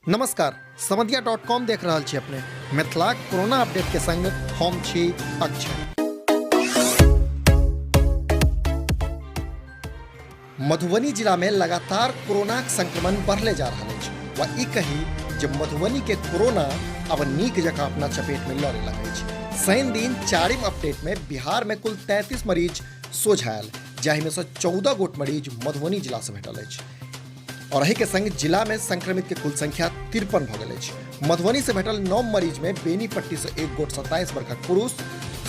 नमस्कार, समदिया dot com देख रहल छी अपने। मिथिलाक कोरोना अपडेट के संग हम छी अक्षय। मधुबनी जिला में लगातार कोरोनाक संक्रमण बढ़ले जा रहल अछि वा ई कही जे मधुबनी के कोरोना अब नीक जकाँ अपना चपेट में लऽ लेलक अछि। शनि दिन चारिम अपडेट में बिहार में कुल 33 मरीज सोझा आयल, जाहि में सँ 14 गोट मरीज मधुबनी जिला से भेटल अछि और एहि के संग जिला में संक्रमित के कुल संख्या 53 भऽ गेल अछि। मधुबनी से भेटल 9 मरीज में बेनीपट्टी से एक गोट 27 वर्षक पुरुष,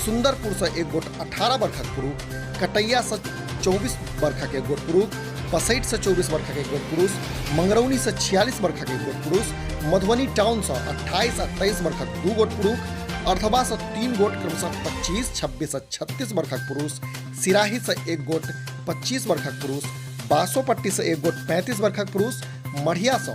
सुंदरपुर से एक गोट 18 वर्षक पुरुष, कटैया से 24 वर्षक एक गोट पुरुष, पसैठ से 24 वर्षक एक गोट पुरुष, मंगरौनी से 46 वर्षक एक गोट पुरुष, मधुबनी टाउन से 28 आ 23 वर्षक दू गोट पुरुष, अर्थवा से 3 गोट क्रमशः 25, 26 आ 36 वर्षक पुरुष, सिराही से एक गोट 25 वर्षक पुरुष, बासोपट्टी से एक गोट 35 वर्षक पुरुष, मढ़िया से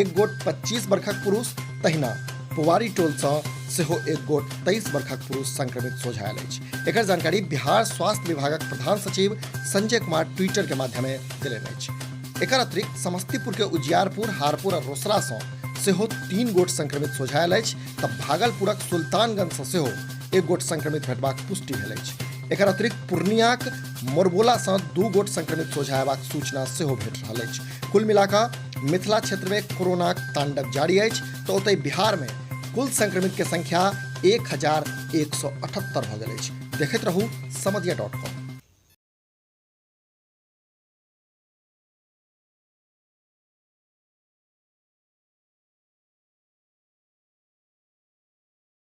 एक गोट 25 वर्षक पुरुष, तहिना पुवारी टोल से सेहो एक गोट 23 वर्षक पुरुष संक्रमित सोझा आयल अछि। एकर जानकारी बिहार स्वास्थ्य विभागक प्रधान सचिव संजय कुमार ट्विटर के माध्यमे देलनि अछि। एकर अतिरिक्त समस्तीपुर के उजियारपुर, हारपुर आ रोसड़ा से सेहो 3 गोट संक्रमित सोझा आयल अछि, तऽ भागलपुरक सुल्तानगंज से सेहो एक गोट संक्रमित भेटबाक पुष्टि भेल अछि। एकर अतिरिक्त पूर्णियाक मोरबोला सँ 2 गोट संक्रमित सोझा अयबाक सूचना सेहो भेट रहल अछि। कुल मिलाकऽ मिथिला क्षेत्र में कोरोनाक तांडव जारी अछि, तऽ ओतहि बिहार में कुल संक्रमित के संख्या 1178 भऽ गेल अछि। देखैत रहू समदिया डॉट कॉम।